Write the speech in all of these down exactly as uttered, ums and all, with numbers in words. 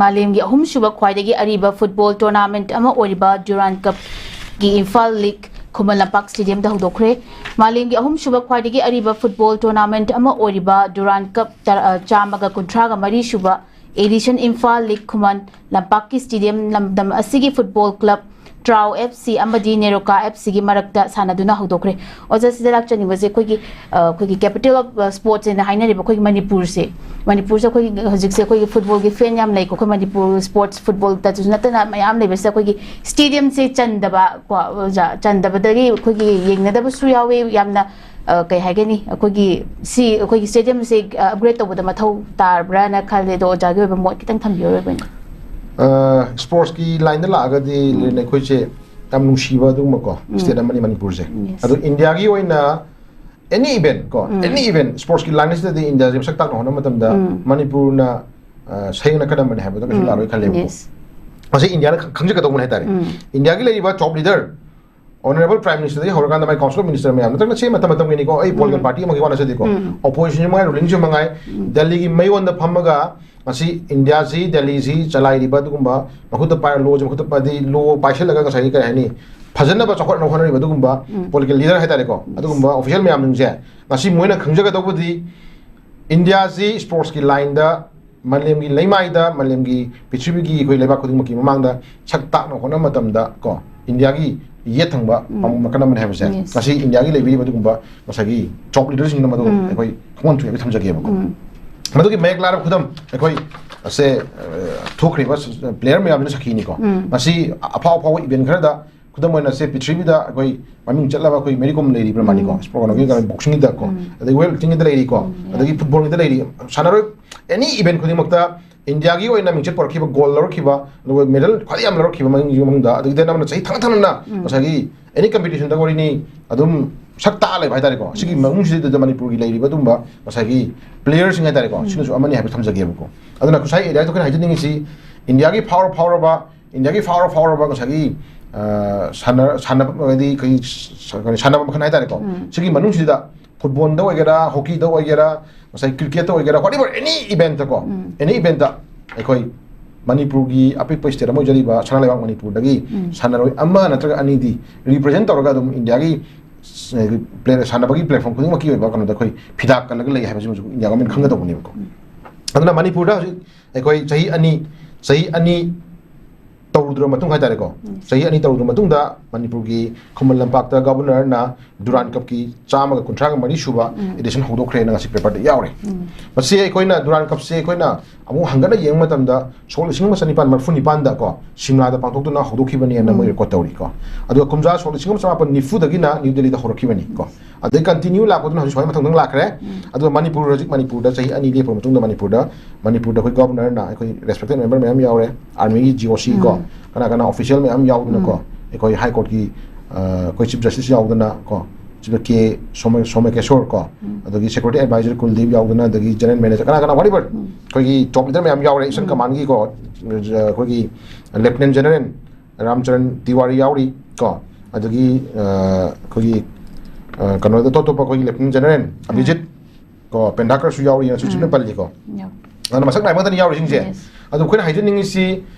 ꯃꯥꯂꯦꯝꯒꯤ ꯑꯍꯨꯝꯁꯨꯕ ꯈ꯭ꯋꯥꯏꯗꯒꯤ ꯑꯔꯤꯕ ꯐꯨꯠꯕꯣꯜ ꯇꯣꯔꯅꯥꯃꯦꯟꯠ ꯑꯃ ꯑꯣꯏꯔꯤꯕ ꯗꯨꯔꯥꯟ ꯀꯞꯀꯤ ꯏꯝꯐꯥꯜ ꯂꯤꯒ ꯈꯨꯃꯟ ꯂꯝꯄꯥꯛ ꯁ꯭ꯇꯦꯗꯤꯌꯝꯗ ꯍꯧꯗꯣꯛꯈ꯭ꯔꯦ꯫ ꯃꯥꯂꯦꯝꯒꯤ ꯑꯍꯨꯝꯁꯨꯕ ꯈ꯭ꯋꯥꯏꯗꯒꯤ ꯑꯔꯤꯕ ꯐꯨꯠꯕꯣꯜ ꯇꯣꯔꯅꯥꯃꯦꯟꯠ ꯑꯃ ꯑꯣꯏꯔꯤꯕ ꯗꯨꯔꯥꯟ ꯀꯞ ꯇꯔ-, ꯑ, ꯆꯥꯝꯃꯒ ꯀꯨꯟꯊ꯭ꯔꯥꯒ ꯃꯔꯤ ꯁꯨꯕ ꯑꯦꯗꯤꯁꯟ ꯏꯝꯐꯥꯜ ꯂꯤꯒ ꯈꯨꯃꯟ ꯂꯝꯄꯥꯛꯀꯤ ꯁ꯭ꯇꯦꯗꯤꯌꯝ ꯂꯝꯗꯝ ꯑꯁꯤꯒꯤ ꯐꯨꯠꯕꯣꯜ ꯀ꯭ꯂꯕ ꯇ꯭ꯔꯥꯎ ꯑꯦꯐ ꯁꯤ ꯑꯃꯗꯤ ꯅꯦꯔꯣꯀꯥ ꯑꯦꯐ ꯁꯤꯒꯤ ꯃꯔꯛꯇ ꯁꯥꯟꯅꯗꯨꯅ ꯍꯧꯗꯣꯛꯈ꯭ꯔꯦ꯫ ꯑꯣꯖꯥ, ꯁꯤꯗ ꯂꯥꯛꯆꯅꯤꯡꯕꯁꯦ ꯑꯩꯈꯣꯏꯒꯤ, ꯑ, ꯑꯩꯈꯣꯏꯒꯤ capital of, ꯑ, sports ꯍꯥꯏꯅ ꯍꯥꯏꯅꯔꯤꯕ ꯑꯩꯈꯣꯏꯒꯤ ꯃꯅꯤꯄꯨꯔꯁꯦ, ꯃꯅꯤꯄꯨꯔꯁꯦ ꯑꯩꯈꯣꯏꯒꯤ ꯍꯧꯖꯤꯛꯁꯦ ꯑꯩꯈꯣꯏꯒꯤ ꯐꯨꯠꯕꯣꯜꯒꯤ ꯐꯦꯟ ꯌꯥꯝ ꯂꯩꯀꯣ꯫ ꯑꯩꯈꯣꯏ ꯃꯅꯤꯄꯨꯔ ꯁ꯭ꯄꯣꯔꯠꯁ ꯐꯨꯠꯕꯣꯜꯗꯁꯨ ꯅꯠꯇꯅ ꯃꯌꯥꯝ ꯂꯩꯕꯁꯤꯗ ꯑꯩꯈꯣꯏꯒꯤ ꯁ꯭ꯇꯦꯗꯤꯌꯝꯁꯦ ꯆꯟꯗꯕ ꯀꯣ, ꯑꯣꯖꯥ, ꯆꯟꯗꯕꯗꯒꯤ ꯑꯩꯈꯣꯏꯒꯤ ꯌꯦꯡꯅꯗꯕꯁꯨ ꯌꯥꯎꯋꯤ꯫ ꯌꯥꯝꯅ, ꯑ, ꯀꯩ ꯍꯥꯏꯒꯅꯤ, ꯑꯩꯈꯣꯏꯒꯤ ꯁꯤ ꯑꯩꯈꯣꯏꯒꯤ ꯁ꯭ꯇꯦꯗꯤꯌꯝꯁꯦ, ꯑ, ꯑꯞꯒ꯭ꯔꯦꯗ ꯇꯧꯕꯗ ꯃꯊꯧ ꯇꯥꯔꯕ꯭ꯔꯥꯅ ꯈꯜꯂꯦ꯫ ꯑꯗꯣ ꯑꯣꯖꯥꯒꯤ ꯑꯣꯏꯕ ꯃꯣꯠ ꯈꯤꯇꯪ ꯊꯝꯕꯤꯌꯨ, ꯑꯣꯏꯕ ꯑꯣꯏꯅ꯫ ꯑ, ꯁ꯭ꯄꯣꯔꯠꯁꯀꯤ ꯂꯥꯏꯟꯗ ꯂꯥꯛꯑꯒꯗꯤ, ꯎꯝ꯫ ꯂꯦꯟ, ꯑꯩꯈꯣꯏꯁꯦ ꯌꯥꯝ ꯅꯨꯡꯁꯤꯕ ꯑꯗꯨꯒꯨꯝꯕꯀꯣ, ꯎꯝ꯫ ꯁ꯭ꯇꯦꯠ ꯑꯃꯅꯤ ꯃꯅꯤꯄꯨꯔꯁꯦ꯫ ꯌꯦꯁ꯫ ꯑꯗꯣ ꯏꯟꯗꯤꯌꯥꯒꯤ ꯑꯣꯏꯅ ꯑꯦꯅꯤ ꯏꯚꯦꯟꯠ ꯀꯣ, ꯎꯝ꯫ ꯑꯦꯅꯤ ꯏꯚꯦꯟꯠ, ꯁ꯭ꯄꯣꯔꯠꯁꯀꯤ ꯂꯥꯏꯟ ꯑꯁꯤꯗꯗꯤ ꯏꯟꯗꯤꯌꯥꯁꯦ ꯃꯁꯛ ꯇꯥꯛꯅ ꯍꯣꯠꯅꯕ ꯃꯇꯝꯗ ꯎꯝ꯫ ꯃꯅꯤꯄꯨꯔꯅ, ꯑ, ꯁꯩꯡꯅ ꯀꯗꯝꯕꯅꯦ ꯍꯥꯏꯕꯗꯣ ꯀꯩꯁꯨ ꯎꯝ꯫ ꯂꯥꯛꯂꯣꯏ ꯈꯜꯂꯦꯕꯀꯣ꯫ ꯌꯦꯁ꯫ ꯃꯁꯤ ꯏꯟꯗꯤꯌꯥꯅ ꯈꯪ-, ꯈꯪꯖꯒꯗꯧꯕꯅꯦ ꯍꯥꯏꯇꯥꯔꯦ꯫ ꯎꯝ꯫ ꯏꯟꯗꯤꯌꯥꯒꯤ ꯂꯩꯔꯤꯕ ꯇꯣꯞ ꯂꯤꯗꯔ, ꯑꯣꯅꯔꯦꯕꯜ ꯄ꯭ꯔꯥꯏꯝ ꯃꯤꯅꯤꯁꯇꯔꯗꯒꯤ ꯍꯧꯔꯀꯥꯟꯗ ꯃꯥꯏ ꯀꯥꯎꯟꯁꯤꯜ ꯑꯣꯐ ꯃꯤꯅꯤꯁꯇꯔ ꯃꯌꯥꯝ, ꯅꯠꯇ꯭ꯔꯒꯅ ꯁꯤ ꯃꯇꯝ ꯃꯇꯝꯒꯤꯅꯤꯀꯣ, ꯑꯩ ꯄꯣꯂꯤꯇꯤꯀꯦꯜ ꯎꯝ꯫ ꯄꯥꯔꯇꯤ ꯑꯃꯒꯤ ꯋꯥ ꯅꯠꯆꯗꯦꯀꯣ, ꯎꯝ꯫ ꯑꯣꯄꯣꯖꯤꯁꯟꯁꯨ ꯃꯉꯥꯏ, ꯔꯨꯂꯤꯡꯁꯨ ꯃꯉꯥꯏ, ꯎꯝ꯫ ꯗꯦꯜꯂꯤꯒꯤ ꯃꯌꯣꯟꯗ ꯐꯝꯃꯒ ꯉꯁꯤ ꯏꯟꯗꯤꯌꯥꯁꯤ, ꯗꯦꯜꯂꯤꯁꯤ ꯆꯂꯥꯏꯔꯤꯕ ꯑꯗꯨꯒꯨꯝꯕ ꯃꯈꯨꯠꯇ ꯄꯥꯏꯔ, ꯂꯣꯁꯦ ꯃꯈꯨꯠꯇ ꯄꯥꯏꯗꯤ, ꯂꯣ ꯄꯥꯏꯁꯤꯜꯂꯒ ꯉꯁꯥꯏꯒꯤ ꯀꯔꯤ ꯍꯥꯏꯅꯤ, ꯐꯖꯅꯕ ꯆꯥꯎꯈꯠꯅꯕ ꯍꯣꯠꯅꯔꯤꯕ ꯑꯗꯨꯒꯨꯝꯕ ꯎꯝ꯫ ꯄꯣꯂꯤꯇꯤꯀꯦꯜ ꯂꯤꯗꯔ ꯍꯥꯏꯇꯥꯔꯦꯀꯣ, ꯎꯝ꯫ ꯑꯗꯨꯒꯨꯝꯕ ꯑꯣꯐꯤꯁꯤꯌꯦꯜ ꯃꯌꯥꯝꯁꯤꯡꯁꯦ ꯉꯁꯤ ꯃꯣꯏꯅ ꯈꯪꯖꯒꯗꯧꯕꯗꯤ ꯏꯟꯗꯤꯌꯥꯁꯤ ꯁ꯭ꯄꯣꯔꯠꯁꯀꯤ ꯂꯥꯏꯟꯗ ꯃꯥꯂꯦꯝꯒꯤ ꯂꯩꯃꯥꯏꯗ, ꯃꯥꯂꯦꯝꯒꯤ ꯄ꯭ꯔꯤꯊꯤꯕꯤꯒꯤ ꯑꯩꯈꯣꯏ ꯂꯩꯕꯥꯛ ꯈꯨꯗꯤꯡꯃꯛꯀꯤ ꯃꯃꯥꯡꯗ ꯁꯛ ꯇꯥꯛꯅ ꯍꯣꯠꯅꯕ ꯃꯇꯝꯗ ꯀꯣ, ꯏꯟꯗꯤꯌꯥꯒꯤ ꯌꯦꯠ ꯊꯪꯕ ꯎꯝ꯫ ꯄꯥꯝꯕꯣꯝ ꯅꯥꯀꯟ ꯑꯃꯅꯤ ꯍꯥꯏꯕꯁꯦ ꯌꯦꯁ꯫ ꯉꯁꯤ ꯏꯟꯗꯤꯌꯥꯒꯤ ꯂꯩꯕꯤꯔꯤꯕ ꯑꯗꯨꯒꯨꯝꯕ ꯉꯁꯥꯏꯒꯤ ꯇꯣꯞ ꯂꯤꯗꯔꯁꯤꯡꯗꯨꯅ ꯃꯗꯨ ꯎꯝ꯫ ꯑꯩꯈꯣꯏ ꯈꯪꯐꯝ ꯊꯣꯛꯑꯦ ꯊꯝꯖꯒꯦꯕꯀꯣ꯫ ꯎꯝ꯫ ꯃꯗꯨꯒꯤ ꯃꯌꯦꯛ ꯂꯥꯔꯕ ꯈꯨꯗꯝ ꯑꯩꯈꯣꯏ ꯑꯁꯦ, ꯑ, ꯊꯣꯛꯈ꯭ꯔꯤꯕ ꯄ꯭ꯂꯦꯌꯔ ꯃꯌꯥꯝꯁꯤꯅ ꯁꯥꯈꯤꯅꯤꯀꯣ꯫ ꯎꯝ꯫ ꯉꯁꯤ ꯑꯐꯥꯎ ꯑꯐꯥꯎꯕ ꯏꯚꯦꯟꯠ ꯈꯔꯗ ꯈꯨꯗꯝ ꯑꯣꯏꯅ ꯁꯦ ꯄ꯭ꯔꯤꯊꯤꯕꯤꯗ ꯑꯩꯈꯣꯏ ꯃꯃꯤꯡ ꯆꯠꯂꯕ ꯑꯩꯈꯣꯏ ꯃꯦꯔꯤ ꯀꯣꯝ ꯂꯩꯔꯤꯕ꯭ꯔꯥ ꯃꯥꯅꯤꯀꯣ, ꯎꯝ꯫ ꯁ꯭ꯄꯣꯔꯠ ꯀꯩꯅꯣꯒꯤ ꯕꯣꯛꯁꯤꯡꯒꯤꯗꯀꯣ, ꯎꯝ꯫ ꯑꯗꯩ ꯋꯦꯠ ꯂꯤꯐꯇꯤꯡꯒꯤꯗ ꯂꯩꯔꯤꯀꯣ, ꯎꯝ꯫ ꯑꯗꯒꯤ ꯐꯨꯠꯕꯣꯜꯒꯤꯗ ꯂꯩꯔꯤ, ꯁꯥꯟꯅꯔꯣꯏ ꯑꯦꯅꯤ ꯏꯚꯦꯟꯠ ꯈꯨꯗꯤꯡꯃꯛꯇ ꯏꯟꯗꯤꯌꯥꯒꯤ ꯑꯣꯏꯅ ꯃꯤꯡꯆꯠ ꯄꯨꯔꯛꯈꯤꯕ, ꯒꯣꯜ ꯂꯧꯔꯛꯈꯤꯕ, ꯑꯗꯨꯒ ꯃꯦꯗꯜ ꯈ꯭ꯋꯥꯏꯗꯒꯤ ꯌꯥꯝ ꯂꯧꯔꯛꯈꯤꯕ ꯃꯅꯨꯡꯒꯤ ꯃꯅꯨꯡꯗ, ꯑꯗꯒꯤ ꯗꯦꯟ ꯑꯃꯅ ꯆꯍꯤ ꯊꯪꯅ ꯊꯪꯅꯅ ꯎꯝ꯫ ꯉꯁꯥꯏꯒꯤ ꯑꯦꯅꯤ ꯀꯝꯄꯤꯇꯤꯁꯟꯗ ꯑꯣꯏꯔꯤꯅꯤ ꯑꯗꯨꯝ ꯁꯛ ꯇꯥꯛꯑ ꯂꯩꯕ ꯍꯥꯏꯇꯥꯔꯦꯀꯣ꯫ ꯁꯤꯒꯤ ꯎꯝ꯫ ꯃꯅꯨꯡꯁꯤꯗꯩꯗ ꯃꯅꯤꯄꯨꯔꯒꯤ ꯂꯩꯔꯤꯕ ꯑꯗꯨꯝꯕ ꯉꯁꯥꯏꯒꯤ ꯄ꯭ꯂꯦꯌꯔꯁꯤꯡ ꯍꯥꯏꯇꯥꯔꯦꯀꯣ, ꯎꯝ꯫ ꯁꯤꯅꯁꯨ ꯑꯃꯅꯤ ꯍꯥꯏꯕ ꯊꯝꯖꯒꯦꯕꯀꯣ꯫ ꯑꯗꯨꯅ ꯉꯁꯥꯏ ꯑꯦꯔꯤꯌꯥꯗ ꯑꯩꯈꯣꯏꯅ ꯍꯥꯏꯖꯅꯤꯡꯉꯤꯁꯤ ꯏꯟꯗꯤꯌꯥꯒꯤ ꯐꯥꯎꯔ ꯐꯥꯎꯔꯕ ꯏꯟꯗꯤꯌꯥꯒꯤ ꯐꯥꯎꯔ ꯐꯥꯎꯔꯕ ꯉꯁꯥꯏꯒꯤ, ꯑ, ꯁꯥꯟꯅ-, ꯁꯥꯟꯅꯕ, ꯍꯥꯏꯗꯤ ꯑꯩꯈꯣꯏꯒꯤ ꯁ-, ꯁ-, ꯁꯥꯟꯅꯕ ꯃꯈꯜ ꯍꯥꯏꯇꯥꯔꯦꯀꯣ꯫ ꯎꯝ꯫ ꯁꯤꯒꯤ ꯃꯅꯨꯡꯁꯤꯗ ꯐꯨꯠꯕꯣꯜꯗ ꯑꯣꯏꯒꯦꯔꯥ, ꯍꯣꯀꯤꯗ ꯑꯣꯏꯒꯦꯔꯥ, ꯉꯁꯥꯏ ꯀ꯭ꯔꯤꯀꯦꯠꯇ ꯑꯣꯏꯒꯦꯔꯥ, whatever, any event ꯀꯣ, ꯎꯝ꯫ Any event ꯑꯩꯈꯣꯏ ꯃꯅꯤꯄꯨꯔꯒꯤ ꯑꯄꯤꯛꯄ state ꯑꯃ ꯑꯣꯏꯖꯔꯤꯕ ꯁꯅꯥ ꯂꯩꯕꯥꯛ ꯃꯅꯤꯄꯨꯔꯗꯒꯤ ꯎꯝ꯫ ꯁꯥꯟꯅꯔꯣꯏ ꯑꯃ ꯅꯠꯇ꯭ꯔꯒ ꯑꯅꯤꯗꯤ represent ꯇꯧꯔꯒ ꯑꯗꯨꯝ ꯏꯟꯗꯤꯌꯥꯒꯤ, ꯑ, player, ꯁꯥꯟꯅꯕꯒꯤ platform ꯈꯨꯗꯤꯡꯃꯛꯀꯤ ꯑꯣꯏꯕ ꯀꯩꯅꯣꯗ ꯑꯩꯈꯣꯏ ꯐꯤꯗꯥ ꯀꯜꯂꯒ ꯂꯩ ꯍꯥꯏꯕꯁꯤꯃꯁꯨ ꯏꯟꯗꯤꯌꯥ government ꯈꯪꯒꯗꯧꯕꯅꯦꯕꯀꯣ꯫ ꯎꯝ꯫ ꯑꯗꯨꯅ ꯃꯅꯤꯄꯨꯔꯗ ꯍꯧꯖꯤꯛ ꯑꯩꯈꯣꯏ ꯆꯍꯤ ꯑꯅꯤ, ꯆꯍꯤ ꯑꯅꯤ ꯇꯧꯔꯨꯗ꯭ꯔ ꯃꯇꯨꯡ ꯍꯥꯏꯇꯥꯔꯦꯀꯣ, ꯎꯝ꯫ ꯆꯍꯤ ꯑꯅꯤ ꯇꯧꯔꯨꯗ꯭ꯔ ꯃꯇꯨꯡꯗ ꯃꯅꯤꯄꯨꯔꯒꯤ ꯈꯨꯃꯟ ꯂꯝꯄꯥꯛꯇ governorꯅ Durand Cupꯀꯤ ꯆꯥꯝꯃꯒ ꯀꯨꯟꯊ꯭ꯔꯥꯒ ꯃꯔꯤ ꯁꯨꯕ ꯎꯝ꯫ edition ꯍꯧꯗꯣꯛꯈ꯭ꯔꯦꯅ ꯉꯁꯤ paperꯗ ꯌꯥꯎꯔꯦ꯫ ꯎꯝ꯫ ꯃꯁꯤ ꯑꯩꯈꯣꯏꯅ Durand Cupꯁꯦ ꯑꯩꯈꯣꯏꯅ ꯑꯃꯨꯛ ꯍꯪꯒꯠꯅ ꯌꯦꯡꯕ ꯃꯇꯝꯗ ꯁꯣꯛ ꯂꯤꯁꯤꯡ ꯑꯃ ꯆꯅꯤꯄꯥꯟ ꯃꯔꯤꯐꯨ ꯅꯤꯄꯥꯟꯗꯀꯣ ꯁꯤꯝꯂꯥꯗ ꯄꯥꯡꯊꯣꯛꯇꯨꯅ ꯍꯧꯗꯣꯛꯈꯤꯕꯅꯦꯅ ꯃꯣꯏ ꯎꯝ꯫ record ꯇꯧꯔꯤꯀꯣ꯫ ꯑꯗꯨꯒ ꯀꯨꯝꯖꯥ ꯁꯣꯛ ꯂꯤꯁꯤꯡ ꯑꯃ ꯆꯃꯥꯄꯟ ꯅꯤꯐꯨꯗꯒꯤꯅ ꯅ꯭ꯌꯨ ꯗꯦꯜꯂꯤꯗ ꯍꯧꯔꯛꯈꯤꯕꯅꯤꯀꯣ꯫ ꯑꯗꯩ continue ꯂꯥꯛꯄꯗꯨꯅ ꯍꯧꯖꯤꯛ ꯁ꯭ꯋꯥꯏ ꯃꯊꯪ ꯃꯊꯪ ꯂꯥꯛꯈ꯭ꯔꯦ꯫ ꯎꯝ꯫ ꯑꯗꯨꯒ ꯃꯅꯤꯄꯨꯔ, ꯍꯧꯖꯤꯛ ꯃꯅꯤꯄꯨꯔꯗ ꯆꯍꯤ ꯑꯅꯤ ꯂꯦꯞꯄ ꯃꯇꯨꯡꯗ ꯃꯅꯤꯄꯨꯔꯗ, ꯃꯅꯤꯄꯨꯔꯗ ꯑꯩꯈꯣꯏ governorꯅ ꯑꯩꯈꯣꯏ respected member ꯃꯌꯥꯝ ꯌꯥꯎꯔꯦ, armyꯒꯤ G O C ꯀꯣ, ꯎꯝ꯫ ꯀꯅꯥ ꯀꯅꯥ official ꯃꯌꯥꯝ ꯌꯥꯎꯗꯅꯀꯣ, ꯎꯝ꯫ ꯑꯩꯈꯣꯏ High Courtꯀꯤ, ꯑ, ꯑꯩꯈꯣꯏ Chief Justice ꯌꯥꯎꯗꯅ ꯀꯣ, Chief K ꯁꯣꯃ-, ꯁꯣꯃꯦꯀꯦꯁꯣꯔ ꯀꯣ, ꯎꯝ꯫ ꯑꯗꯒꯤ security advisor ꯀꯨꯜꯗꯤꯞ ꯌꯥꯎꯗꯅ, ꯑꯗꯒꯤ general manager ꯀꯅꯥ ꯀꯅꯥ whatever ꯎꯝ꯫ ꯑꯩꯈꯣꯏꯒꯤ top leader ꯃꯌꯥꯝ ꯌꯥꯎꯔꯦ, Eastern ꯎꯝ꯫ Commandꯒꯤꯀꯣ, ꯑꯩꯈꯣꯏꯒꯤ Lieutenant General ꯔꯥꯝꯆꯔꯟ ꯇꯤꯋꯥꯔꯤ ꯌꯥꯎꯔꯤ ꯀꯣ, ꯑꯗꯒꯤ, ꯑ, ꯑꯩꯈꯣꯏꯒꯤ, ꯑ, ꯀꯩꯅꯣꯗ ꯑꯇꯣꯞ ꯑꯇꯣꯞꯄ ꯑꯩꯈꯣꯏꯒꯤ Lieutenant General ꯎꯝ꯫ ꯑꯚꯤꯖꯤꯠ ꯀꯣ, ꯄꯦꯟꯗꯥꯀꯔꯁꯨ ꯌꯥꯎꯔꯤ, ꯁꯨ ꯆꯨꯞꯅ ꯎꯝ꯫ ꯄꯜꯂꯤꯀꯣ꯫ ꯌꯥꯎ-, ꯑꯗꯨꯅ ꯃꯁꯛ ꯅꯥꯏꯕ ꯉꯥꯛꯇꯅꯤ ꯌꯥꯎꯔꯤꯁꯤꯡꯁꯦ꯫ Yes꯫ ꯑꯗꯣ ꯑꯩꯈꯣꯏꯅ ꯍꯥꯏꯖꯅꯤꯡꯉꯤꯁꯤ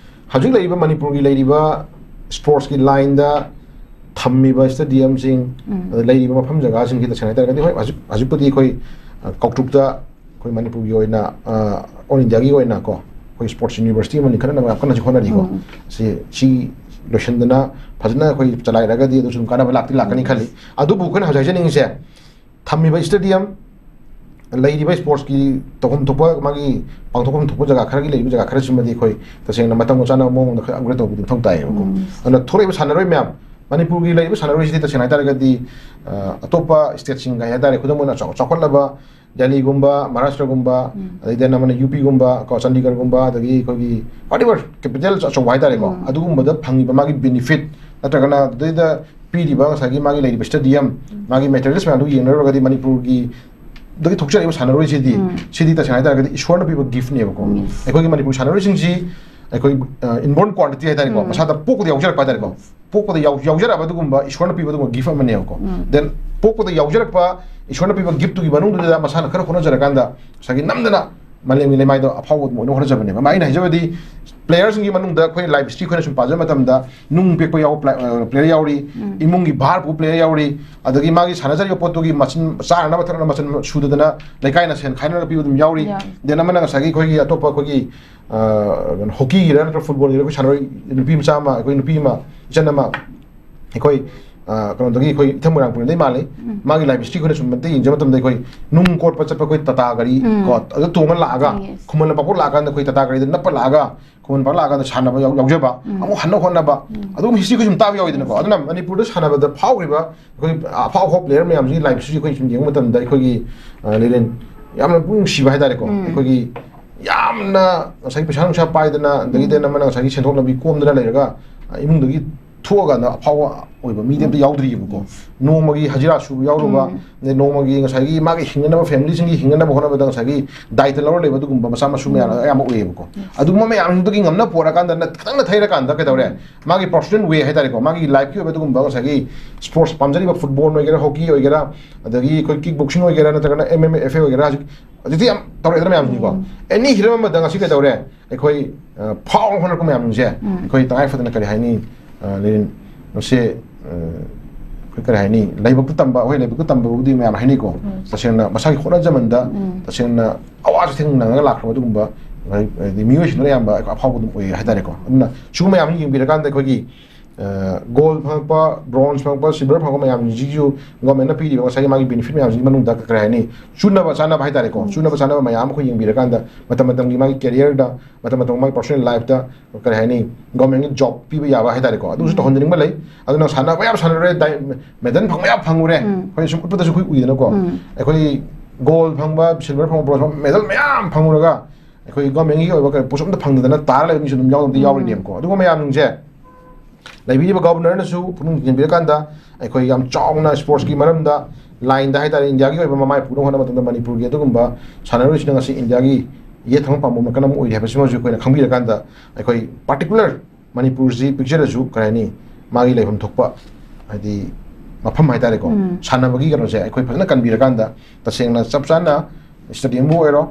ꯍꯧꯖꯤꯛ ꯂꯩꯔꯤꯕ ꯃꯅꯤꯄꯨꯔꯒꯤ ꯂꯩꯔꯤꯕ sportsꯀꯤ lineꯗ ꯊꯝꯃꯤꯕ stadiumꯁꯤꯡ, ꯎꯝ꯫ ꯑꯗ ꯂꯩꯔꯤꯕ ꯃꯐꯝ ꯖꯒꯥꯁꯤꯡꯁꯤ ꯇꯁꯦꯡꯅ ꯍꯥꯏꯇꯥꯔꯒꯗꯤ, ꯍꯣꯏ, ꯍꯧꯖꯤꯛ, ꯍꯧꯖꯤꯛꯄꯨꯗꯤ ꯑꯩꯈꯣꯏ, ꯑ, ꯀꯧꯇ꯭ꯔꯨꯛꯇ ꯑꯩꯈꯣꯏ ꯃꯅꯤꯄꯨꯔꯒꯤ ꯑꯣꯏꯅ, ꯑ, all Indiaꯒꯤ ꯑꯣꯏꯅ ꯀꯣ, ꯑꯩꯈꯣꯏ sports university ꯑꯃ ꯂꯤꯡꯈꯠꯅꯕ ꯌꯥꯝ ꯀꯟꯅꯁꯨ ꯍꯣꯠꯅꯔꯤꯀꯣ꯫ ꯎꯝ꯫ ꯁꯤ, ꯁꯤ ꯂꯣꯏꯁꯤꯟꯗꯅ ꯐꯖꯅ ꯑꯩꯈꯣꯏ ꯆꯂꯥꯏꯔꯒꯗꯤ ꯑꯗꯨꯁꯨ ꯑꯗꯨꯝ ꯀꯥꯟꯅꯕ ꯂꯥꯛꯇꯤ ꯂꯥꯛꯀꯅꯤ ꯎꯝ꯫ ꯈꯜꯂꯤ꯫ ꯑꯗꯨꯕꯨ ꯑꯩꯈꯣꯏꯅ ꯍꯧꯖꯤꯛ ꯍꯥꯏꯖꯅꯤꯡꯉꯤꯁꯦ, ꯊꯝꯃꯤꯕ stadium, ꯂꯩꯔꯤꯕ sportsꯀꯤ ꯇꯧꯐꯝ ꯊꯣꯛꯄ, ꯃꯥꯒꯤ ꯄꯥꯡꯊꯣꯛꯐꯝ ꯊꯣꯛꯄ ꯖꯒꯥ ꯈꯔꯒꯤ ꯂꯩꯔꯤꯕ ꯖꯒꯥ ꯈꯔꯁꯤꯃꯗꯤ ꯑꯩꯈꯣꯏ ꯇꯁꯦꯡꯅ ꯃꯇꯝꯒ ꯆꯥꯟꯅꯕ ꯃꯑꯣꯡꯗ ꯈꯔ upgrade ꯇꯧꯕꯗꯤ ꯃꯊꯧ ꯇꯥꯏꯌꯦꯕꯀꯣ꯫ ꯎꯝ꯫ ꯑꯗꯨꯅ ꯊꯣꯛꯂꯛꯏꯕ ꯁꯥꯟꯅꯔꯣꯏ ꯃꯌꯥꯝ, ꯃꯅꯤꯄꯨꯔꯒꯤ ꯂꯩꯔꯤꯕ ꯁꯥꯟꯅꯔꯣꯏꯁꯤꯗꯤ ꯇꯁꯦꯡꯅ ꯍꯥꯏꯇꯥꯔꯒꯗꯤ, ꯑ, ꯑꯇꯣꯞꯄ stateꯁꯤꯡꯒ ꯍꯥꯏꯇꯥꯔꯦ, ꯈꯨꯗꯝ ꯑꯣꯏꯅ ꯆꯥꯎ-, ꯆꯥꯎꯈꯠꯂꯕ ꯗꯦꯜꯂꯤꯒꯨꯝꯕ, ꯃꯍꯥꯔꯥꯁꯇ꯭ꯔꯒꯨꯝꯕ, ꯎꯝ꯫ ꯑꯗꯩ then ꯑꯃꯅ UPꯒꯨꯝꯕ ꯀꯣ, ꯆꯥꯟꯗꯤꯒꯔꯒꯨꯝꯕ, ꯑꯗꯒꯤ ꯑꯩꯈꯣꯏꯒꯤ whatever capital ꯑꯆꯧꯕ ꯍꯥꯏꯇꯥꯔꯦꯀꯣ, ꯎꯝ꯫ ꯑꯗꯨꯒꯨꯝꯕꯗ ꯐꯪꯉꯤꯕ ꯃꯥꯒꯤ benefit ꯅꯠꯇ꯭ꯔꯒꯅ ꯑꯗꯨꯗꯩꯗ ꯄꯤꯔꯤꯕ ꯉꯁꯥꯏꯒꯤ ꯃꯥꯒꯤ ꯂꯩꯔꯤꯕ stadium, ꯎꯝ꯫ ꯃꯥꯒꯤ materials ꯃꯌꯥꯝꯗꯨ ꯌꯦꯡꯅꯔꯨꯔꯒꯗꯤ ꯃꯅꯤꯄꯨꯔꯒꯤ ꯗꯒꯤ ꯊꯣꯛꯆꯔꯛꯏꯕ ꯁꯥꯟꯅꯔꯣꯏꯁꯤꯗꯤ, ꯎꯝ꯫ ꯁꯤꯗꯤ ꯇꯁꯦꯡꯅ ꯍꯥꯏꯇꯥꯔꯒꯗꯤ ꯏꯁꯣꯔꯅ ꯄꯤꯕ giftꯅꯦꯕꯀꯣ꯫ Yes꯫ ꯑꯩꯈꯣꯏꯒꯤ ꯃꯅꯤꯄꯨꯔ ꯁꯥꯟꯅꯔꯣꯏꯁꯤꯡꯁꯤ ꯑꯩꯈꯣꯏ, ꯑ, inborn qualityꯇꯤ ꯍꯥꯏꯇꯥꯔꯦꯀꯣ, ꯎꯝ꯫ ꯃꯁꯥꯗ ꯄꯣꯛꯄꯗ ꯌꯥꯎꯖꯔꯛꯄ ꯍꯥꯏꯇꯥꯔꯦꯀꯣ꯫ Yes꯫ ꯄꯣꯛꯄꯗ ꯌꯥꯎ-, ꯌꯥꯎꯖꯔꯛꯑꯕ ꯑꯗꯨꯒꯨꯝꯕ ꯏꯁꯣꯔꯅ ꯄꯤꯕ ꯑꯗꯨꯒꯨꯝꯕ gift ꯑꯃꯅꯦꯕꯀꯣ꯫ ꯎꯝ꯫ Then ꯄꯣꯛꯄꯗ ꯌꯥꯎꯖꯔꯛꯄ ꯏꯁꯣꯔꯅ ꯄꯤꯕ giftꯇꯨꯒꯤ ꯃꯅꯨꯡꯗꯨꯗ ꯃꯁꯥꯅ ꯈꯔ ꯍꯣꯠꯅꯖꯔꯀꯥꯟꯗ ꯉꯁꯥꯏꯒꯤ ꯅꯝꯗꯅ ꯃꯥꯂꯦꯝꯒꯤ ꯂꯩꯃꯥꯏꯗ ꯑꯐꯥꯎꯕ ꯑꯗꯨꯝ ꯑꯣꯏꯅꯕ ꯍꯣꯠꯅꯖꯕꯅꯦꯕ꯫ ꯑꯩꯅ ꯍꯥꯏꯖꯕꯗꯤ, ꯄ꯭ꯂꯦꯌꯔꯁꯤꯡꯒꯤ ꯃꯅꯨꯡꯗ ꯑꯩꯈꯣꯏ ꯂꯥꯏꯐ ꯍꯤꯁꯇ꯭ꯔꯤ ꯑꯩꯈꯣꯏꯅ ꯁꯨꯝ ꯄꯥꯖꯕ ꯃꯇꯝꯗ, ꯅꯨꯡ ꯄꯦꯛꯄ ꯌꯥꯎꯕ ꯄ꯭ꯂꯦ-, ꯑ, ꯄ꯭ꯂꯦꯌꯔ ꯌꯥꯎꯔꯤ, ꯎꯝ꯫ ꯏꯃꯨꯡꯒꯤ ꯚꯥꯔ ꯄꯨꯕ ꯄ꯭ꯂꯦꯌꯔ ꯌꯥꯎꯔꯤ, ꯑꯗꯒꯤ ꯃꯥꯒꯤ ꯁꯥꯟꯅꯖꯔꯤꯕ ꯄꯣꯠꯇꯨꯒꯤ ꯃꯆꯤꯟ, ꯆꯥꯅꯅꯕ ꯊꯛꯅꯅꯕ ꯃꯆꯜ ꯁꯨꯗꯗꯅ ꯂꯩꯀꯥꯏꯅ ꯁꯦꯟ ꯈꯥꯏꯅꯔꯒ ꯄꯤꯕ ꯑꯗꯨꯝ ꯌꯥꯎꯔꯤ꯫ ꯌꯥꯎꯔꯤ꯫ Then ꯑꯃꯅ ꯉꯁꯥꯏꯒꯤ ꯑꯩꯈꯣꯏꯒꯤ ꯑꯇꯣꯞꯄ ꯑꯩꯈꯣꯏꯒꯤ, ꯑ, ꯀꯩꯅꯣ, ꯍꯣꯀꯤꯒꯤꯔ ꯅꯠꯇ꯭ꯔꯒ ꯐꯨꯠꯕꯣꯜꯒꯤꯔ ꯑꯩꯈꯣꯏ ꯁꯥꯟꯅꯔꯣꯏ ꯅꯨꯄꯤ ꯃꯆꯥ ꯑꯃ, ꯑꯩꯈꯣꯏ ꯅꯨꯄꯤ ꯑꯃ, ꯏꯆꯟ ꯑꯃ, ꯑꯩꯈꯣꯏ, ꯑ, ꯀꯩꯅꯣꯗꯒꯤ, ꯑꯩꯈꯣꯏ ꯏꯊꯝ ꯃꯣꯏꯔꯥꯡꯄꯨꯔꯦꯟꯗꯩ ꯃꯥꯜꯂꯤ꯫ ꯎꯝ꯫ ꯃꯥꯒꯤ ꯂꯥꯏꯐ ꯍꯤꯁꯇ꯭ꯔꯤ ꯑꯩꯈꯣꯏꯅ ꯁꯨꯝ ꯃꯇꯦꯛ ꯌꯦꯡꯖꯕ ꯃꯇꯝꯗ, ꯑꯩꯈꯣꯏ ꯅꯨꯡ ꯀꯣꯠꯄ ꯆꯠꯄ ꯑꯩꯈꯣꯏ ꯇꯥꯇꯥ ꯒꯥꯔꯤ, ꯎꯝ꯫ ꯀꯣ, ꯑꯗꯨ ꯇꯣꯡꯉ ꯂꯥꯛꯑꯒ, Yes. ꯈꯨꯃꯟ ꯂꯝꯄꯥꯛꯄꯨ ꯂꯥꯛꯑꯀꯥꯟꯗ ꯑꯩꯈꯣꯏ ꯇꯥꯇꯥ ꯒꯥꯔꯤꯗ ꯅꯞꯄ ꯂꯥꯛꯑꯒ, ꯈꯨꯃꯟ ꯂꯝꯄꯥꯛ ꯂꯥꯛꯑꯀꯥꯟꯗ ꯁꯥꯟꯅꯕ ꯌꯥꯎ-, ꯌꯥꯎꯖꯕ, ꯎꯝ꯫ ꯑꯃꯨꯛ ꯍꯟꯅ ꯍꯣꯠꯅꯕ, ꯎꯝ꯫ ꯑꯗꯨꯒꯨꯝꯕ ꯍꯤꯁꯇ꯭ꯔꯤ ꯑꯩꯈꯣꯏ ꯁꯨꯝ ꯇꯥꯕ ꯌꯥꯎꯋꯤꯗꯅꯀꯣ꯫ Yes. ꯑꯗꯨꯅ ꯃꯅꯤꯄꯨꯔꯗ ꯁꯥꯟꯅꯕꯗ ꯐꯥꯎꯈ꯭ꯔꯤꯕ ꯑꯩꯈꯣꯏ ꯑꯐꯥꯎ ꯑꯐꯥꯎ ꯄ꯭ꯂꯦꯌꯔ ꯃꯌꯥꯝꯁꯤꯒꯤ ꯂꯥꯏꯐ ꯍꯤꯁꯇ꯭ꯔꯤ ꯑꯩꯈꯣꯏ ꯁꯨꯝ ꯌꯦꯡꯕ ꯃꯇꯝꯗ, ꯑꯩꯈꯣꯏꯒꯤ, ꯑ, ꯂꯤꯂꯦꯟ, ꯌꯥꯝꯅ ꯄꯨꯛꯅꯤꯡ ꯅꯨꯡꯁꯤꯕ ꯍꯥꯏꯇꯥꯔꯦꯀꯣ꯫ ꯎꯝ꯫ ꯑꯩꯈꯣꯏꯒꯤ ꯌꯥꯝꯅ ꯉꯁꯥꯏꯒꯤ ꯄꯩꯁꯥ ꯅꯨꯡꯁꯥ ꯄꯥꯏꯗꯅ, ꯑꯗꯒꯤ ꯎꯝ꯫ Then ꯑꯃꯅ ꯉꯁꯥꯏꯒꯤ ꯁꯦꯟꯊꯣꯛ ꯂꯝꯕꯤ ꯀꯣꯝꯗꯅ ꯂꯩꯔꯒ, ꯑ, ꯏꯃꯨꯡꯗꯒꯤ ꯊꯣꯛꯑꯀꯥꯟꯗ ꯑꯐꯥꯎꯕ ꯑꯣꯏꯕ ꯃꯤꯗꯤ ꯑꯝꯇ ꯌꯥꯎꯗ꯭ꯔꯤꯕꯀꯣ꯫ Yes. ꯅꯣꯡꯃꯒꯤ ꯍꯖꯤꯔꯥ ꯁꯨꯕ ꯌꯥꯎꯔꯨꯕ, ꯎꯝ꯫ ꯑꯗꯩ ꯅꯣꯡꯃꯒꯤ ꯉꯁꯥꯏꯒꯤ ꯃꯥꯒꯤ ꯍꯤꯡꯅꯅꯕ, ꯐꯦꯃꯤꯂꯤꯁꯤꯡꯒꯤ ꯍꯤꯡꯅꯅꯕ ꯍꯣꯠꯅꯕꯗ ꯉꯁꯥꯏꯒꯤ ꯗꯥꯏꯇ ꯂꯧꯔ ꯂꯩꯕ ꯑꯗꯨꯒꯨꯝꯕ ꯃꯆꯥ ꯃꯁꯨ ꯃꯌꯥꯝ ꯎꯝ꯫ ꯑꯌꯥꯝꯕ ꯑꯣꯏꯌꯦꯕꯀꯣ꯫ Yes. ꯑꯗꯨꯒꯨꯝꯕ ꯃꯌꯥꯝꯗꯨꯒꯤ ꯉꯝꯅ ꯄꯣꯔꯛꯑꯀꯥꯟꯗ ꯅ-, ꯈꯤꯇꯪ ꯅꯊꯩꯔꯀꯥꯟꯗ ꯀꯩꯗꯧꯔꯦ? ꯎꯝ꯫ ꯃꯥꯒꯤ personal way ꯍꯥꯏꯇꯥꯔꯦꯀꯣ, ꯃꯥꯒꯤ ꯂꯥꯏꯐꯀꯤ ꯑꯣꯏꯕ ꯑꯗꯨꯒꯨꯝꯕ ꯉꯁꯥꯏꯒꯤ ꯁ꯭ꯄꯣꯔꯠꯁ ꯄꯥꯝꯖꯔꯤꯕ ꯐꯨꯠꯕꯣꯜ ꯑꯣꯏꯒꯦꯔꯥ, ꯍꯣꯀꯤ ꯑꯣꯏꯒꯦꯔꯥ, ꯑꯗꯒꯤ ꯑꯩꯈꯣꯏ ꯀꯤꯛ ꯕꯣꯛꯁꯤꯡ ꯑꯣꯏꯒꯦꯔꯥ, ꯅꯠꯇ꯭ꯔꯒꯅ M M A, F A ꯑꯣꯏꯒꯦꯔꯥ, ꯍꯧꯖꯤꯛ, ꯍꯧꯖꯤꯛꯇꯤ ꯌꯥꯝ ꯇꯧꯔꯛꯑꯦꯗꯅ ꯃꯌꯥꯝꯁꯤꯀꯣ꯫ ꯎꯝ꯫ Any ꯍꯤꯔꯝ ꯑꯃꯗ ꯉꯁꯤ ꯀꯩꯗꯧꯔꯦ? ꯑꯩꯈꯣꯏ, ꯑ, ꯐꯥꯎꯅ ꯍꯣꯠꯅꯔꯛꯄ ꯃꯌꯥꯝꯁꯦ ꯎꯝ꯫ ꯑꯩꯈꯣꯏ ꯇꯉꯥꯏ ꯐꯗꯅ ꯀꯔꯤ ꯍꯥꯏꯅꯤ? ꯑ, ꯂꯦꯅꯤꯟ, ꯃꯁꯦ, ꯑ, ꯑꯩꯈꯣꯏ ꯀꯔꯤ ꯍꯥꯏꯅꯤ? ꯂꯥꯏꯕꯛꯇ ꯇꯝꯕ, ꯑꯩꯈꯣꯏ ꯂꯥꯏꯕꯛꯇ ꯇꯝꯕꯕꯨꯗꯤ ꯃꯌꯥꯝ ꯍꯥꯏꯅꯩꯀꯣ꯫ ꯎꯝ꯫ ꯇꯁꯦꯡꯅ ꯃꯁꯥꯒꯤ ꯍꯣꯠꯅꯖꯃꯟꯗ ꯎꯝ꯫ ꯇꯁꯦꯡꯅ ꯑꯋꯥꯁꯨ ꯊꯦꯡꯅ ꯅꯪꯉꯒ ꯂꯥꯛꯈ꯭ꯔꯕ ꯑꯗꯨꯒꯨꯝꯕ, ꯍꯥꯏꯗꯤ ꯃꯤꯑꯣꯏꯁꯤꯡꯗꯨꯅ ꯑꯌꯥꯝꯕ ꯑꯐꯥꯎꯕ ꯑꯗꯨꯝ ꯑꯣꯏ ꯍꯥꯏꯇꯥꯔꯦꯀꯣ꯫ ꯑꯗꯨꯅ ꯁꯤꯒꯨꯝꯕ ꯃꯌꯥꯝꯁꯤ ꯌꯦꯡꯕꯤꯔꯀꯥꯟꯗ ꯑꯩꯈꯣꯏꯒꯤ, ꯑ, ꯒꯣꯜ ꯐꯪꯉꯛꯄ, ꯕ꯭ꯔꯣꯟꯖ ꯐꯪꯉꯛꯄ, ꯁꯤꯜꯚꯔ ꯐꯪꯉꯛꯄ ꯃꯌꯥꯝꯁꯤꯁꯨ ꯒꯣꯔꯃꯦꯟꯅ ꯄꯤꯔꯤꯕ ꯉꯁꯥꯏꯒꯤ ꯃꯥꯒꯤ ꯕꯦꯅꯤꯐꯤꯠ ꯃꯌꯥꯝꯁꯤꯒꯤ ꯃꯅꯨꯡꯗ ꯀꯔꯤ ꯍꯥꯏꯅꯤ? ꯆꯨꯅꯕ ꯆꯥꯅꯕ ꯍꯥꯏꯇꯥꯔꯦꯀꯣ꯫ ꯎꯝ꯫ ꯆꯨꯅꯕ ꯆꯥꯅꯕ ꯃꯌꯥꯝ ꯑꯩꯈꯣꯏ ꯌꯦꯡꯕꯤꯔꯀꯥꯟꯗ ꯃꯇꯝ ꯃꯇꯝꯒꯤ ꯃꯥꯒꯤ ꯀꯦꯔꯤꯌꯔꯗ, ꯃꯇꯝ ꯃꯇꯝꯒꯤ ꯃꯥꯒꯤ ꯄꯔꯁꯣꯅꯦꯜ ꯂꯥꯏꯐꯇ ꯀꯔꯤ ꯍꯥꯏꯅꯤ? ꯒꯣꯔꯃꯦꯟꯒꯤ ꯖꯣꯕ ꯄꯤꯕ ꯌꯥꯕ ꯍꯥꯏꯇꯥꯔꯦꯀꯣ꯫ ꯑꯗꯨꯁꯨ ꯎꯝ꯫ ꯇꯧꯍꯟꯖꯅꯤꯡꯕ ꯂꯩ꯫ ꯑꯗꯨꯅ ꯁꯥꯟꯅꯕ ꯌꯥꯝ ꯁꯥꯟꯅꯔꯦ, ꯗꯥꯏ-, ꯃꯦꯗꯜ ꯐꯪꯕ ꯌꯥꯝ ꯐꯪꯉꯨꯔꯦ꯫ ꯎꯝ꯫ ꯑꯩꯈꯣꯏ ꯁꯨꯝ ꯎꯠꯄꯗꯁꯨ ꯑꯩꯈꯣꯏ ꯎꯏꯗꯅꯀꯣ꯫ ꯎꯝ꯫ ꯑꯩꯈꯣꯏ ꯒꯣꯜ ꯐꯪꯕ, ꯁꯤꯜꯚꯔ ꯐꯪꯕ, ꯕ꯭ꯔꯣꯟꯖ ꯐꯪꯕ, ꯃꯦꯗꯜ ꯃꯌꯥꯝ ꯐꯪꯉꯨꯔꯒ ꯑꯩꯈꯣꯏ ꯒꯣꯔꯃꯦꯟꯒꯤ ꯑꯣꯏꯕ ꯀꯔꯤ ꯄꯣꯠꯁꯨ ꯑꯝꯇ ꯐꯪꯗꯗꯅ ꯇꯥꯔ ꯂꯩꯕ ꯃꯤꯁꯨ ꯑꯗꯨꯝ ꯌꯥꯎꯗꯤ ꯎꯝ꯫ ꯌꯥꯎꯔꯤꯅꯦꯕꯀꯣ꯫ ꯑꯗꯨꯒꯨꯝꯕ ꯃꯌꯥꯝꯁꯤꯡꯁꯦ ꯂꯩꯕꯤꯔꯤꯕ ꯒꯣꯕꯔꯅꯔꯅꯁꯨ ꯄꯨꯛꯅꯤꯡ ꯆꯤꯡꯁꯤꯟꯕꯤꯔꯀꯥꯟꯗ ꯑꯩꯈꯣꯏ ꯌꯥꯝ ꯆꯥꯎꯅ ꯁ꯭ꯄꯣꯔꯠꯁꯀꯤ ꯃꯔꯝꯗ ꯂꯥꯏꯟꯗ ꯍꯥꯏꯇꯥꯔꯦ, ꯏꯟꯗꯤꯌꯥꯒꯤ ꯑꯣꯏꯕ ꯃꯃꯥꯏ ꯄꯨꯅꯕ ꯍꯣꯠꯅꯕ ꯃꯇꯝꯗ ꯃꯅꯤꯄꯨꯔꯒꯤ ꯑꯗꯨꯒꯨꯝꯕ ꯁꯥꯟꯅꯔꯣꯏꯁꯤꯡꯅ ꯉꯁꯤ ꯏꯟꯗꯤꯌꯥꯒꯤ ꯌꯦꯠ ꯊꯪꯕ ꯄꯥꯝꯕꯣꯝ ꯅꯥꯀꯟ ꯑꯃ ꯑꯣꯏꯔꯤ ꯍꯥꯏꯕꯁꯤꯃꯁꯨ ꯑꯩꯈꯣꯏꯅ ꯈꯪꯕꯤꯔꯀꯥꯟꯗ ꯑꯩꯈꯣꯏ ꯄꯥꯔꯇꯤꯀꯨꯂꯔ ꯃꯅꯤꯄꯨꯔꯁꯤ ꯄꯤꯛꯆꯔꯁꯨ ꯀꯔꯤ ꯍꯥꯏꯅꯤ, ꯃꯥꯒꯤ ꯂꯩꯐꯝ ꯊꯣꯛꯄ ꯍꯥꯏꯗꯤ ꯃꯐꯝ ꯍꯥꯏꯇꯥꯔꯦꯀꯣ, ꯎꯝ꯫ ꯁꯥꯟꯅꯕꯒꯤ ꯀꯩꯅꯣꯁꯦ ꯑꯩꯈꯣꯏ ꯐꯖꯅ ꯀꯟꯕꯤꯔꯀꯥꯟꯗ ꯇꯁꯦꯡꯅ ꯆꯞ ꯆꯥꯅ ꯁ꯭ꯇꯦꯗꯤꯌꯝꯕꯨ ꯑꯣꯏꯔꯣ,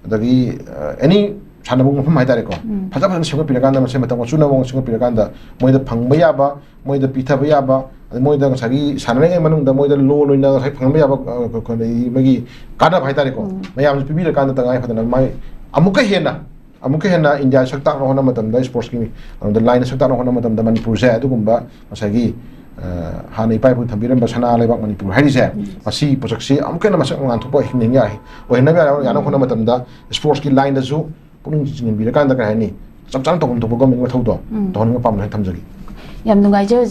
ꯑꯗꯒꯤ ꯑꯦꯅꯤ ꯁꯥꯟꯅꯕ ꯃꯐꯝ ꯍꯥꯏꯇꯥꯔꯦꯀꯣ, ꯐꯖ ꯐꯖꯅ ꯁꯦꯝꯒꯠꯄꯤꯔꯀꯥꯟꯗ, ꯃꯁꯤ ꯃꯇꯝ ꯑꯆꯨꯅꯕ ꯁꯦꯝꯒꯠꯄꯤꯔꯀꯥꯟꯗ, ꯃꯣꯏꯗ ꯐꯪꯕ ꯌꯥꯕ, ꯃꯣꯏꯗ ꯄꯤꯊꯕ ꯌꯥꯕ, ꯑꯗꯩ ꯃꯣꯏꯗ ꯉꯁꯥꯏꯒꯤ ꯁꯥꯟꯅꯔꯤꯉꯩ ꯃꯅꯨꯡꯗ ꯃꯣꯏꯗ ꯂꯣꯟ ꯑꯣꯏꯅ ꯉꯁꯥꯏ ꯐꯪꯍꯟꯕ ꯌꯥꯕ, ꯑ, ꯑꯩꯈꯣꯏ ꯃꯣꯏꯒꯤ ꯀꯥꯟꯅꯕ ꯍꯥꯏꯇꯥꯔꯦꯀꯣ, ꯃꯌꯥꯝꯁꯦ ꯄꯤꯕꯤꯔꯀꯥꯟꯗ ꯇꯉꯥꯏ ꯐꯗꯅ ꯃꯥꯏ ꯑꯃꯨꯛꯀ ꯍꯦꯟꯅ, ꯑꯃꯨꯛꯀ ꯍꯦꯟꯅ ꯏꯟꯗꯤꯌꯥ ꯁꯛ ꯇꯥꯛꯅꯕ ꯍꯣꯠꯅꯕ ꯃꯇꯝꯗ, ꯏꯁꯄꯣꯔꯠꯁꯀꯤ ꯂꯝꯗ ꯂꯥꯏꯟꯗ ꯁꯛ ꯇꯥꯛꯅꯕ ꯍꯣꯠꯅꯕ ꯃꯇꯝꯗ ꯃꯅꯤꯄꯨꯔꯁꯦ ꯑꯗꯨꯒꯨꯝꯕ ꯉꯁꯥꯏꯒꯤ, ꯑ, ꯍꯥꯟꯅ ꯏꯄꯥ ꯏꯄꯨꯅ ꯊꯝꯕꯤꯔꯝꯕ ꯁꯅꯥ ꯂꯩꯕꯥꯛ ꯃꯅꯤꯄꯨꯔ ꯍꯥꯏꯔꯤꯁꯦ, ꯃꯁꯤ ꯄꯣꯠꯁꯛꯁꯤ ꯑꯃꯨꯛꯀ ꯍꯦꯟꯅ ꯃꯁꯛ ꯉꯥꯟꯊꯣꯛꯄ ꯑꯣꯏꯍꯟꯅꯤꯡ ꯌꯥꯏ, ꯑꯣꯏꯍꯟꯅꯕ ꯌꯥꯅꯕ ꯍꯣꯠꯅꯕ ꯃꯇꯝꯗ ꯏꯁꯄꯣꯔꯠꯁꯀꯤ ꯂꯥꯏꯟꯗꯁꯨ ꯄꯨꯛꯅꯤꯡ ꯆꯤꯡꯁꯤꯟꯕꯤꯔꯀꯥꯟꯗ, ꯀꯩ ꯍꯥꯏꯅꯤ, ꯆꯞ ꯆꯥꯅ ꯇꯧꯐꯝ ꯊꯣꯛꯄ ꯒꯣꯔꯃꯦꯟꯒꯤ ꯃꯊꯧꯗꯣ ꯇꯧꯍꯟꯅꯤꯡꯕ ꯄꯥꯝꯕꯅ ꯊꯝꯖꯒꯦ꯫ ꯌꯥꯝ ꯅꯨꯡꯉꯥꯏꯖꯩ ꯑꯣꯖꯥ꯫